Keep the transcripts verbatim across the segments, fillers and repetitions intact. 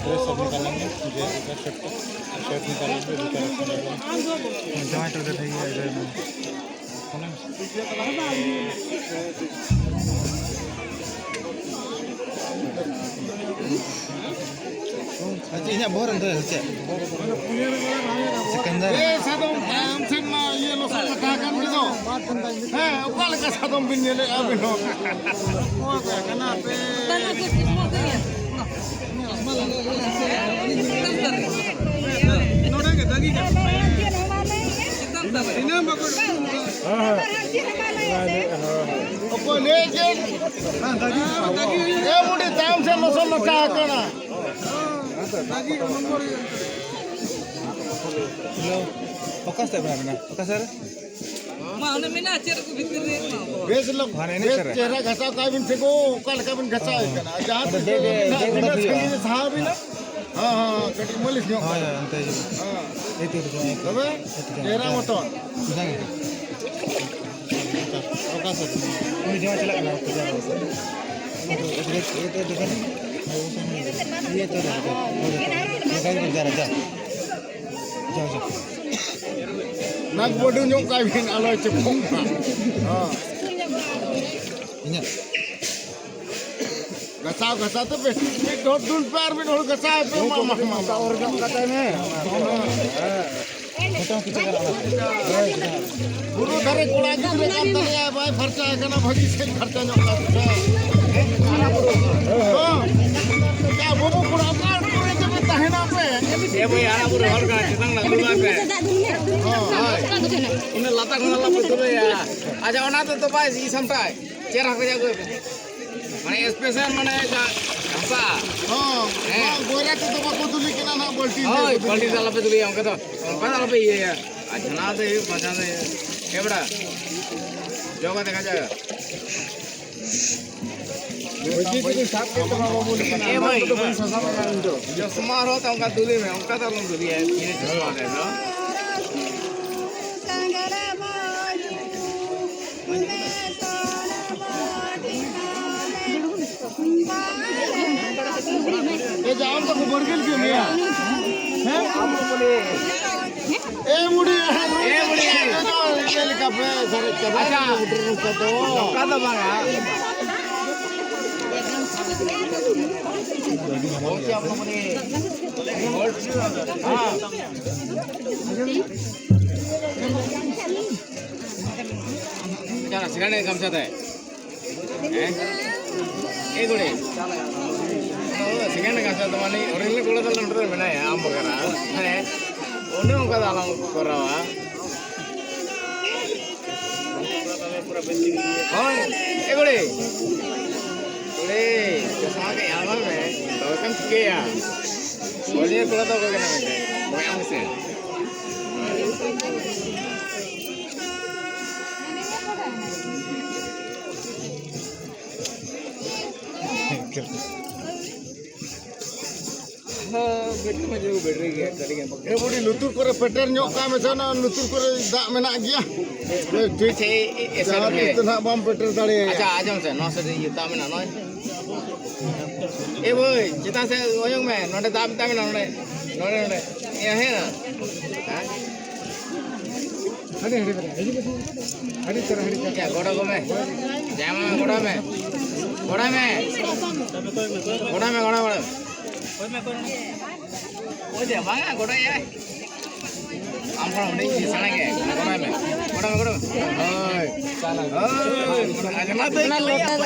Dress सब निकालेंगे, जूता शर्ट, शर्ट निकालेंगे, जूता रखेंगे। जॉइंट उधर है, ये इधर में। ᱟᱪᱪᱷᱟ, ᱤᱧᱟᱹᱜ ᱵᱚᱦᱚᱜ ᱨᱮ ᱫᱚ ᱪᱮᱫ? ᱥᱤᱠᱟᱱᱫᱟᱨ᱾ ᱮ, ᱥᱟᱫᱚᱢ ᱛᱟᱭᱚᱢ ᱥᱮᱫ ᱢᱟ ᱤᱭᱟᱹ ᱞᱚᱥᱚᱫ ᱞᱮᱠᱟ ᱠᱟᱱ ᱜᱮᱫᱚ᱾ ᱦᱮᱸ, ᱚᱠᱟ ᱞᱮᱠᱟ ᱥᱟᱫᱚᱢ ᱵᱤᱱ ᱧᱮᱞᱮᱫᱼᱟ ᱟᱹᱵᱤᱱ ᱦᱚᱸ? ᱱᱚᱰᱮ ᱜᱮ ᱫᱟᱜᱤ ᱠᱟᱱᱟ᱾ ᱚᱠᱚᱭ ᱞᱟᱹᱭ ᱠᱮᱫ? ᱮ ᱵᱩᱰᱷᱤ, ᱛᱟᱭᱚᱢ ᱥᱮᱫ ᱞᱚᱥᱚᱫ ᱞᱮᱠᱟ ᱟᱠᱟᱱᱟ᱾ ᱦᱮᱞᱳ, ᱚᱠᱟ ᱥᱮᱫ ᱢᱮᱱᱟᱜ ᱵᱮᱱᱟ? ᱚᱠᱟ ᱥᱮᱫ ᱨᱮ? ᱢᱟ, ᱚᱱᱮ ᱢᱮᱱᱟᱜᱼᱟ, ᱪᱮᱫ ᱠᱚ ᱵᱷᱤᱛᱤᱨ ᱨᱮ, ᱢᱟ᱾ ᱵᱮᱥ ᱞᱚᱠ-, ᱦᱟᱱᱮ ᱮᱱᱮᱡ ᱵᱮᱥ ᱥᱮᱫ ᱨᱮ᱾ ᱪᱮᱦᱨᱟ ᱜᱷᱟᱥᱟᱣ ᱠᱟᱜ ᱵᱤᱱ ᱥᱮ ᱜᱳ, ᱚᱠᱟ ᱞᱮᱠᱟ ᱵᱤᱱ ᱜᱷᱟᱥᱟᱣ ᱮᱫ ᱠᱟᱱᱟ? ᱡᱟᱦᱟᱸ ᱛᱤᱥ ᱚᱸᱰᱮ ᱫᱮᱡ, ᱫᱮᱡ, ᱫᱮᱡ ᱛᱤᱱᱟᱹᱜ ᱜᱚᱫᱚᱜ ᱦᱩᱭᱩᱜᱼᱟ᱾ ᱥᱟᱺᱜᱤᱧ ᱨᱮ ᱥᱟᱦᱟᱣ ᱵᱤᱱᱟ? ᱦᱮᱸ, ᱦᱮᱸ, ᱠᱟᱹᱴᱤᱡ ᱢᱟᱹᱞᱤᱥ ᱧᱚᱜ ᱦᱳᱭ, ᱠᱟᱜ ᱦᱳᱭ, ᱵᱤᱱ᱾ ᱚᱱᱛᱮ ᱦᱤᱡᱩᱜ ᱢᱮ᱾ ᱦᱮᱸ᱾ ᱮᱭ ᱛᱚ, ᱮᱭ ᱛᱚ᱾ ᱛᱚᱵᱮ ᱦᱮᱸ, ᱴᱷᱤᱠ ᱜᱮᱭᱟ᱾ ᱪᱮᱦᱨᱟ ᱢᱚᱛᱚᱱ᱾ ᱚᱠᱟ ᱥᱮᱫ? ᱩᱱᱤ ᱡᱟᱶᱟᱭ ᱪᱟᱞᱟᱜ ᱠᱟᱱᱟ, ᱚᱠᱚᱭ ᱡᱟᱶᱟᱭ ᱥᱮᱫ? ᱤᱭᱟᱹ ᱛᱚ, ᱡᱟᱶᱟᱭ ᱠᱚ ᱡᱟᱣᱨᱟ, ᱡᱟ᱾ ᱡᱟ, ᱡᱟ᱾ ᱱᱟᱠ ᱵᱟᱹᱰᱩ ᱧᱚᱜ ᱠᱟᱭ ᱵᱤᱱ, ᱟᱞᱚᱭ ᱪᱮᱯᱚᱜ ᱢᱟ᱾ ᱦᱚᱸ᱾ ᱤᱧᱟᱹᱜ᱾ ᱜᱷᱟᱥᱟᱣ, ᱜᱷᱟᱥᱟᱣ ᱛᱮ ᱵᱮᱥ ᱢᱤᱫ ᱦᱚᱲ ᱫᱩᱞ ᱯᱮ ᱟᱨ ᱢᱤᱫ ᱦᱚᱲ ᱜᱷᱟᱥᱟᱣ ᱯᱮ, ᱢᱟ, ᱢᱟ, ᱢᱟ᱾ ᱦᱮᱸ᱾ ᱢᱤᱫᱴᱟᱝ ᱠᱤᱪᱷᱩ ᱜᱟᱱ ᱟᱞᱟᱫᱟ᱾ ᱵᱩᱨᱩ ᱫᱷᱟᱨᱮ ᱠᱚᱲᱟ ᱜᱤᱫᱽᱨᱟᱹ ᱠᱟᱱ ᱛᱟᱞᱮᱭᱟᱭ, ᱵᱟᱭ ᱯᱷᱟᱨᱪᱟ ᱟᱠᱟᱱᱟ, ᱵᱷᱟᱹᱜᱤ ᱥᱮᱫ ᱯᱷᱟᱨᱪᱟ ᱧᱚᱜ ᱠᱟᱜ ᱯᱮ᱾ ᱦᱮᱸ᱾ ᱭᱟ ᱵᱟᱹᱵᱩ ᱠᱚᱲᱟ, ᱚᱠᱟ ᱠᱚᱨᱮ ᱪᱚᱯᱮ ᱛᱟᱦᱮᱱᱟ ᱯᱮ? ᱮ ᱵᱷᱟᱹᱭ, ᱦᱟᱨᱟ ᱵᱩᱨᱩ ᱦᱚᱲ ᱠᱟᱱᱟ, ᱪᱮᱛᱟᱱ ᱞᱟᱛᱟᱨ ᱫᱚ ᱵᱟᱭ ᱯᱮ᱾ ᱦᱳᱭ᱾ ᱩᱱᱟᱹᱜ ᱞᱟᱛᱟᱨ ᱠᱷᱚᱱ ᱟᱞᱚ ᱯᱮ ᱛᱩᱞᱟᱹᱭᱟ᱾ ᱟᱪᱪᱷᱟ, ᱚᱱᱟ ᱫᱚ, ᱫᱚ ᱵᱟᱭ ᱥᱟᱢᱴᱟᱣ᱾ ᱪᱮᱦᱨᱟ ᱠᱚ ᱟᱹᱜᱩᱭ ᱯᱮ᱾ ᱢᱟᱱᱮ special ᱢᱟᱱᱮ ᱡᱟ ᱜᱷᱟᱥᱟ᱾ ᱦᱚᱸ, ᱦᱮᱸ᱾ ᱱᱚᱣᱟ ᱜᱚᱭᱨᱟ ᱛᱮᱫᱚ ᱵᱟᱠᱚ ᱫᱩᱞᱤ ᱠᱟᱱᱟ ᱱᱟᱦᱟᱜ, ᱵᱟᱹᱞᱴᱤᱱ ᱦᱳᱭ, ᱛᱮᱠᱚ ᱫᱩᱞᱤ ᱵᱟᱹᱞᱴᱤᱱ ᱛᱮ ᱠᱟᱱᱟ᱾ ᱟᱞᱚᱯᱮ ᱫᱩᱞᱤᱭᱟ, ᱚᱱᱠᱟ ᱫᱚ, ᱚᱱᱠᱟ ᱫᱚ ᱟᱞᱚᱯᱮ ᱤᱭᱟᱹᱭᱟ᱾ ᱟᱨ ᱡᱷᱟᱱᱟ ᱫᱚ ᱦᱩᱭᱩᱜ, ᱢᱟᱡᱷᱟ ᱫᱚ ᱦᱩᱭᱩᱜ᱾ ᱮ ᱵᱮᱴᱟ, ᱡᱚᱜᱟ ᱫᱮᱠᱷᱟ ᱡᱟᱭᱜᱟ᱾ ᱵᱟᱹᱞᱴᱤ ᱛᱮᱠᱚ ᱥᱟᱵ ᱠᱮᱫ ᱛᱟᱢᱟ ᱵᱟᱹᱵᱩ, ᱞᱮᱠᱤᱱ ᱮ ᱵᱷᱟᱹᱭ, ᱚᱱᱟ ᱠᱚᱫᱚ ᱵᱟᱹᱧ ᱥᱟᱥᱟᱵ ᱠᱟᱱᱟ ᱤᱧ ᱫᱚ᱾ ᱪᱚᱥᱢᱟ ᱦᱚᱨᱚᱜ ᱛᱮ ᱚᱱᱠᱟ ᱫᱩᱞᱤ ᱢᱮ, ᱚᱱᱠᱟ ᱫᱚ ᱟᱞᱚᱢ ᱫᱩᱞᱤᱭᱟ, ᱤᱧ ᱪᱚᱥᱢᱟ ᱦᱚᱨᱚᱜ ᱫᱚ᱾ ᱮ ᱡᱟᱦᱟᱸ ᱫᱚᱠᱚ ᱵᱚᱨᱜᱮᱞ ᱠᱮᱫ ᱢᱮᱭᱟ᱾ ᱦᱮᱸ? ᱮ ᱵᱩᱰᱷᱤ, ᱮ ᱵᱩᱰᱷᱤ, ᱪᱮᱫ ᱞᱮᱠᱟ ᱯᱮ ᱥᱟᱨᱮᱡ ᱠᱟᱫᱟ? ᱟᱪᱪᱷᱟ᱾ ᱱᱚᱝᱠᱟ ᱫᱚ ᱵᱟᱝᱟ᱾ ᱦᱮᱸ᱾ ᱪᱟᱞᱟᱜ ᱥᱮᱬᱟ ᱜᱟᱢᱪᱷᱟ ᱛᱮ᱾ ᱦᱮᱸ? ᱮ ᱜᱩᱲᱤ᱾ ᱥᱮᱠᱮᱱᱰ ᱠᱟᱛᱷᱟ ᱫᱚ ᱢᱟᱱᱮ ᱚᱨᱤᱡᱤᱱᱟᱞ ᱠᱚᱲᱟ ᱫᱚ ᱱᱚᱰᱮ ᱫᱚ ᱢᱮᱱᱟᱭᱟ, ᱟᱢ ᱵᱟᱠᱷᱨᱟ᱾ ᱦᱮᱸ? ᱚᱱᱮ ᱚᱱᱠᱟ ᱫᱚ ᱟᱞᱚᱢ ᱠᱚᱨᱟᱣᱟ᱾ ᱦᱳᱭ, ᱮ ᱜᱩᱲᱤ᱾ ᱜᱩᱲᱤ, ᱪᱚᱥᱢᱟ ᱠᱟᱹᱡ ᱟᱲᱟᱜ ᱢᱮ, ᱛᱚᱵᱮ ᱥᱮᱢ ᱴᱷᱤᱠᱟᱹᱭᱟ᱾ ᱚᱨᱤᱡᱤᱱᱟᱞ ᱠᱚᱲᱟ ᱫᱚ ᱚᱠᱚᱭ ᱠᱟᱱᱟ ᱢᱮᱱᱛᱮ? ᱵᱟᱲᱟᱭᱟᱢ ᱥᱮ? ᱦᱮᱸ, ᱵᱮᱴᱨᱤ ᱢᱟ ᱡᱳᱨ ᱵᱮᱴᱨᱤ ᱜᱮᱭᱟ, ᱥᱟᱹᱨᱤ ᱜᱮ᱾ ᱮ ᱵᱩᱰᱷᱤ, ᱞᱩᱛᱩᱨ ᱠᱚᱨᱮ ᱯᱮᱴᱮᱨ ᱧᱚᱜ ᱠᱟᱜ ᱢᱮᱥᱮ, ᱚᱱᱟ ᱞᱩᱛᱩᱨ ᱠᱚᱨᱮ ᱫᱟᱜ ᱢᱮᱱᱟᱜ ᱜᱮᱭᱟ᱾ ᱴᱷᱤᱠ᱾ ᱟᱪᱪᱷᱟ, ᱮ, ᱮ, ᱮ, ᱡᱟᱦᱟᱸ ᱥᱟᱹᱨᱤ ᱜᱮ᱾ ᱛᱤᱥ ᱛᱮ ᱱᱟᱦᱟᱜ ᱵᱟᱢ ᱯᱮᱴᱮᱨ ᱫᱟᱲᱮᱭᱟᱜᱼᱟ᱾ ᱟᱪᱪᱷᱟ, ᱟᱸᱡᱚᱢ ᱥᱮ, ᱱᱚᱣᱟ ᱥᱟᱹᱨᱤ ᱤᱭᱟᱹ ᱫᱟᱜ ᱢᱮᱱᱟᱜᱼᱟ, ᱱᱚᱜᱼᱚᱭ᱾ ᱮ ᱵᱷᱟᱹᱭ, ᱪᱮᱛᱟᱱ ᱥᱮᱫ ᱚᱭᱚᱝ ᱢᱮ, ᱱᱚᱰᱮ ᱫᱟᱜ ᱢᱮᱛᱟᱭ ᱢᱮ, ᱱᱚᱰᱮ, ᱱᱚᱰᱮ, ᱱᱚᱰᱮ᱾ ᱮ, ᱦᱮᱸ᱾ ᱦᱮᱸ? ᱦᱟᱹᱱᱤ, ᱦᱟᱹᱱᱤ, ᱦᱟᱹᱱᱤ, ᱦᱟᱹᱱᱤ ᱪᱟᱞᱟᱜ, ᱦᱟᱹᱱᱤ ᱪᱟᱞᱟᱜ᱾ ᱭᱟ, ᱜᱚᱲᱚ ᱜᱚ ᱢᱮ᱾ ᱡᱟᱢᱟ, ᱜᱚᱲᱚ ᱢᱮ᱾ ᱜᱚᱲᱚ ᱢᱮ᱾ ᱜᱚᱲᱚ ᱢᱮ, ᱜᱚᱲᱚ, ᱜᱚᱲᱚ᱾ ᱚᱡᱮ, ᱵᱟᱝᱟ, ᱜᱚᱲᱚᱭᱟᱭ᱾ ᱟᱢ ᱠᱷᱚᱱ ᱦᱩᱰᱤᱧ ᱜᱮ, ᱥᱮᱬᱟ ᱜᱮ᱾ ᱜᱚᱲᱚᱭ ᱢᱮ᱾ ᱜᱚᱲᱚ ᱢᱮ, ᱜᱚᱲᱚ ᱢᱮ᱾ ᱦᱳᱭ᱾ ᱦᱳᱭ᱾ ᱚᱱᱟ ᱫᱚ ᱚᱱᱟ ᱞᱚᱴᱟ ᱫᱚ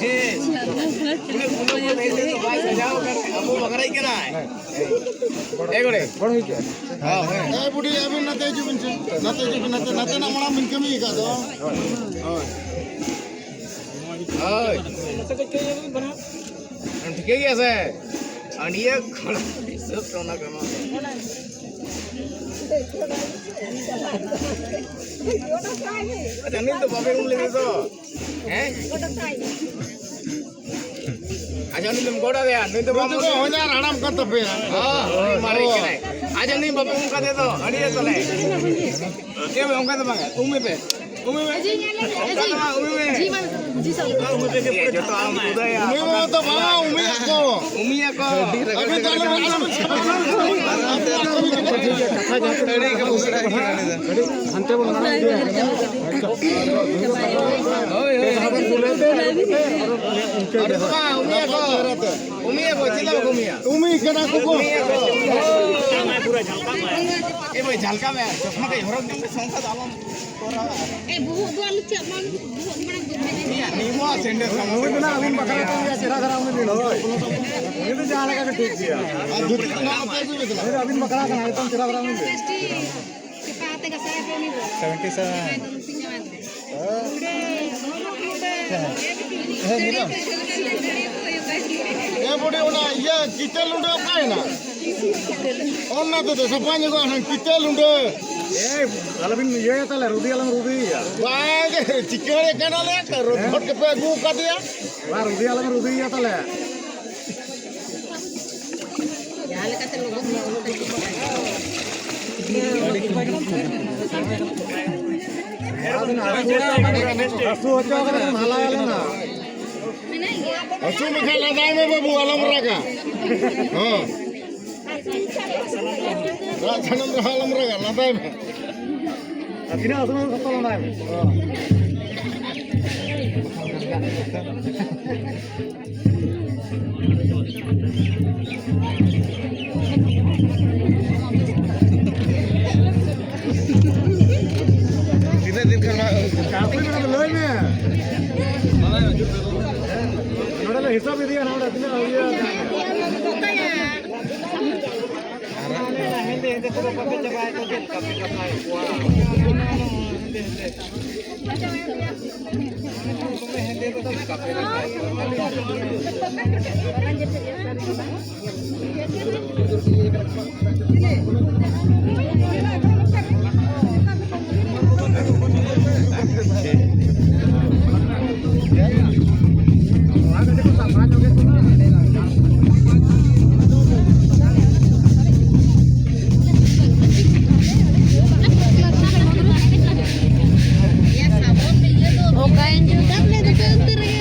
ᱦᱮᱸ᱾ ᱩᱱᱟᱹᱜ ᱩᱱᱟᱹᱜ ᱵᱚᱱ ᱞᱟᱹᱭ ᱛᱮᱫᱚ ᱵᱟᱭ ᱥᱟᱡᱟᱣ ᱠᱟᱱ, ᱟᱵᱚ ᱵᱟᱠᱷᱨᱟᱭ ᱠᱟᱱᱟᱭ᱾ ᱮ ᱜᱚᱲᱮ᱾ ᱦᱚᱸ, ᱦᱮᱸ᱾ ᱮ ᱵᱩᱰᱷᱤ, ᱟᱹᱵᱤᱱ ᱱᱟᱛᱮ ᱦᱤᱡᱩᱜ ᱵᱤᱱ ᱥᱮ᱾ ᱱᱟᱛᱮ ᱦᱤᱡᱩᱜ ᱵᱤᱱ, ᱱᱟᱛᱮ, ᱱᱟᱛᱮᱱᱟᱜ ᱢᱟᱲᱟᱝ ᱵᱤᱱ ᱠᱟᱹᱢᱤ ᱟᱠᱟᱫ ᱫᱚ᱾ ᱦᱳᱭ᱾ ᱦᱳᱭ᱾ ᱴᱷᱤᱠᱟᱹ ᱜᱮᱭᱟ ᱥᱮ? ᱟᱹᱰᱤᱭᱟᱹ ᱠᱷᱚᱱ ᱦᱤᱥᱟᱹᱵ ᱛᱮ ᱚᱱᱟ ᱠᱟᱱᱟ᱾ ᱟᱪᱪᱷᱟ, ᱱᱩᱭ ᱫᱚ ᱵᱟᱵᱮ ᱩᱢ ᱞᱮᱫᱮ ᱫᱚ? ᱦᱮᱸ? ᱟᱪᱪᱷᱟ, ᱱᱩᱭ ᱫᱚᱢ ᱜᱚᱲ ᱟᱫᱮᱭᱟ? ᱱᱩᱭ ᱫᱚ ᱵᱟᱢ ᱩᱢ ᱞᱮᱫᱮ? ᱦᱚᱧᱦᱟᱨ ᱦᱟᱲᱟᱢ ᱠᱟᱱ ᱛᱟᱯᱮᱭᱟ᱾ ᱦᱚᱸ, ᱩᱱᱤ ᱢᱟᱨᱮ ᱠᱟᱱᱟᱭ᱾ ᱟᱪᱪᱷᱟ, ᱱᱩᱭ ᱵᱟᱯᱮ ᱩᱢ ᱠᱟᱫᱮ ᱫᱚ? ᱟᱹᱰᱤᱭᱟᱹ ᱛᱟᱞᱮ᱾ ᱮ ᱵᱷᱟᱭ, ᱚᱱᱠᱟ ᱫᱚ ᱵᱟᱝᱟ᱾ ᱩᱢᱮ ᱯᱮ᱾ ᱩᱢᱮ ᱯᱮ᱾ ᱚᱱᱠᱟ ᱫᱚ ᱵᱟᱝ, ᱩᱢᱮ ᱯᱮ᱾ ᱩᱢᱤ ᱢᱟ ᱛᱚ ᱵᱟᱝ, ᱩᱢᱤᱭᱟ ᱠᱚ᱾ ᱩᱢᱤᱭᱟ ᱠᱚ᱾ ᱟᱹᱵᱤᱱ ᱫᱚ ᱟᱞᱚ ᱵᱤᱱ, ᱟᱞᱚ ᱵᱤᱱ, ᱦᱟᱱᱛᱮ ᱵᱚᱱ ᱢᱟᱲᱟᱝ ᱤᱫᱤᱭᱟ᱾ ᱦᱳᱭ, ᱦᱳᱭ᱾ ᱟᱹᱵᱤᱱ ᱫᱚ ᱵᱟᱝ, ᱩᱢᱤᱭᱟ ᱠᱚ᱾ ᱩᱢᱤᱭᱟ ᱠᱚ, ᱪᱮᱫᱟᱜ ᱵᱟᱠᱚ ᱩᱢᱤᱭᱟ? ᱩᱢᱤ ᱠᱟᱱᱟ ᱠᱚ ᱠᱚ᱾ ᱩᱢᱤᱭᱟ ᱠᱚ᱾ ᱮ ᱵᱷᱟᱭ, ᱡᱷᱟᱞᱠᱟ ᱢᱮ, ᱪᱚᱥᱢᱟ ᱠᱟᱹᱡ ᱦᱚᱨᱚᱜ ᱧᱚᱜ ᱢᱮ, ᱥᱚᱝᱠᱷᱟ ᱫᱚ ᱟᱞᱚᱢ ᱠᱚᱨᱟᱣᱟ᱾ ᱮ, ᱵᱚᱦᱚᱜ ᱫᱚ ᱟᱞᱚ ᱪᱟᱜ ᱢᱟ, ᱵᱚᱦᱚᱜ ᱢᱟᱲᱟᱝ ᱫᱚ ᱢᱮᱱᱟᱜᱼᱟ᱾ ᱤᱭᱟ, ᱱᱤᱢᱚ ᱥᱮᱱᱰᱮᱞ ᱥᱟᱢᱟᱝ ᱱᱩᱭ ᱫᱚ ᱱᱟᱜ ᱟᱹᱵᱤᱱ ᱵᱟᱠᱷᱨᱟ ᱛᱮ ᱪᱮᱦᱨᱟ ᱫᱷᱟᱨᱟ ᱩᱱᱤ ᱫᱚ ᱦᱳᱭ᱾ ᱩᱱᱤ ᱫᱚ ᱡᱟᱦᱟᱸ ᱞᱮᱠᱟ ᱜᱮ ᱴᱷᱤᱠ ᱜᱮᱭᱟ᱾ ᱟᱨ ᱫᱷᱩᱛᱤ ᱠᱚ ᱱᱟᱜ ᱟᱯᱮ ᱟᱹᱜᱩᱭ ᱯᱮ ᱛᱟᱞᱟᱝ᱾ ᱱᱩᱭ ᱫᱚ ᱟᱹᱵᱤᱱ ᱵᱟᱠᱷᱨᱟ ᱠᱟᱱᱟ, ᱮᱠᱫᱚᱢ ᱪᱮᱦᱨᱟ ᱫᱷᱟᱨᱟ ᱩᱱᱤ ᱫᱚ᱾ ᱵᱮᱥ ᱴᱷᱤᱠ᱾ ᱪᱮᱯᱟ ᱟᱛᱮ ᱜᱷᱟᱥᱟᱣ ᱯᱮ ᱩᱱᱤ ᱫᱚ᱾ Seventy seven. ᱦᱮᱸ, ᱢᱮᱰᱟᱢ᱾ ᱮ ᱵᱩᱰᱷᱤ, ᱚᱱᱟ ᱤᱭᱟᱹ ᱠᱤᱛᱟᱹ ᱞᱩᱸᱰᱟᱹ ᱚᱠᱟᱭᱮᱱᱟ? ᱚᱱᱟ ᱛᱮᱫᱚ ᱥᱟᱯᱷᱟ ᱧᱚᱜᱚᱜᱼᱟ, ᱦᱟᱝ ᱠᱤᱛᱟᱹ ᱞᱩᱸᱰᱟᱹ᱾ ᱮᱭ, ᱟᱞᱚᱵᱤᱱ ᱤᱭᱟᱹᱭᱟ ᱛᱟᱦᱞᱮ, ᱨᱩᱫᱤ ᱟᱞᱚᱢ ᱨᱩᱫᱤᱭᱮᱭᱟ᱾ ᱵᱟᱝ, ᱪᱤᱠᱟᱹᱲᱮ ᱠᱟᱱᱟᱞᱮ, ᱨᱚᱫ ᱠᱟᱛᱮ ᱯᱮ ᱟᱹᱜᱩ ᱟᱠᱟᱫᱮᱭᱟ᱾ ᱵᱟᱝ, ᱨᱩᱫᱤ ᱟᱞᱚᱢ ᱨᱩᱫᱤᱭᱮᱭᱟ ᱛᱟᱦᱞᱮ᱾ ᱡᱟᱦᱟᱸ ᱞᱮᱠᱟᱛᱮ ᱞᱚᱜᱚᱱ ᱧᱚᱜ ᱩᱰᱩᱠ ᱠᱟᱛᱮ᱾ ᱦᱟᱹᱥᱩ ᱦᱚᱪᱚ ᱠᱟᱱᱟ, ᱦᱟᱹᱥᱩ ᱦᱚᱪᱚ ᱠᱟᱱᱟ, ᱦᱟᱞᱟᱭᱟᱞᱮ ᱱᱟ᱾ ᱦᱟᱹᱥᱩ ᱢᱮᱠᱷᱟᱱ ᱞᱟᱸᱫᱟᱭ ᱢᱮ ᱵᱟᱹᱵᱩ, ᱟᱞᱚᱢ ᱨᱟᱜᱟ᱾ ᱦᱚᱸ᱾ ᱨᱟᱜ ᱥᱟᱱᱟᱢ ᱨᱮᱦᱚᱸ ᱟᱞᱚᱢ ᱨᱟᱜᱟ, ᱞᱟᱸᱫᱟᱭ ᱢᱮ᱾ ᱟᱨ ᱛᱤᱱᱟᱹᱜ ᱦᱟᱹᱥᱩ ᱢᱮ, ᱥᱚᱠᱛᱚ ᱞᱟᱸᱫᱟᱭ ᱢᱮ᱾ ᱛᱤᱱᱟᱹᱜ ᱫᱤᱱ ᱠᱷᱚᱱ ᱢᱟ ᱞᱟᱹᱭ ᱢᱮ᱾ ᱱᱚᱰᱮ ᱞᱮ ᱦᱤᱥᱟᱹᱵ ᱤᱫᱤᱭᱟ, ᱱᱚᱰᱮ ᱛᱤᱱᱟᱹᱜ ᱦᱩᱭᱩᱜᱼᱟ᱾ ᱦᱮᱸᱫᱮ ᱦᱮᱸᱫᱮ ᱠᱚᱫᱚ ᱵᱟᱯᱮ ᱪᱟᱵᱟᱭᱮᱫ ᱠᱚᱣᱟ, ᱪᱮᱫ ᱞᱮᱠᱟ ᱯᱮ ᱪᱟᱵᱟᱭᱮᱫ ᱠᱚᱣᱟ? ᱦᱮᱸᱫᱮ ᱦᱮᱸᱫᱮ᱾ ᱚᱠᱟ ᱛᱟᱦᱞᱮ ᱫᱚ ᱩᱛᱟᱹᱨ ᱨᱮᱜᱮ᱾